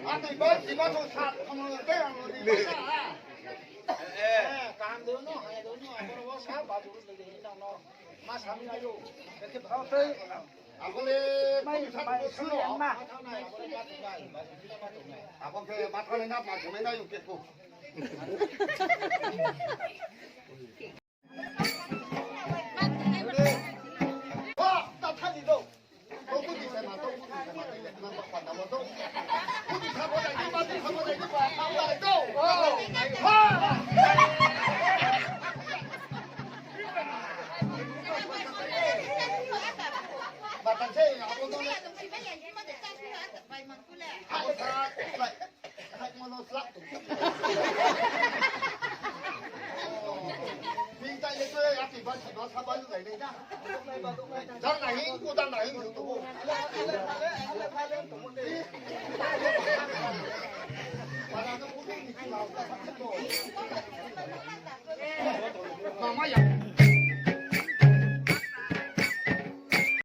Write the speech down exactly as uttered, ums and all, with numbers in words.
Ani ba si ba to sa, kono te ang ni ba sa. Eh, kaham de no, hai de no, ang bo sa ba ju de no. Ma sa mi ayo. Ang le mai, mai su yang ma. Ang ke ba thanai na, ma thanai na yung ke ko. Mama yang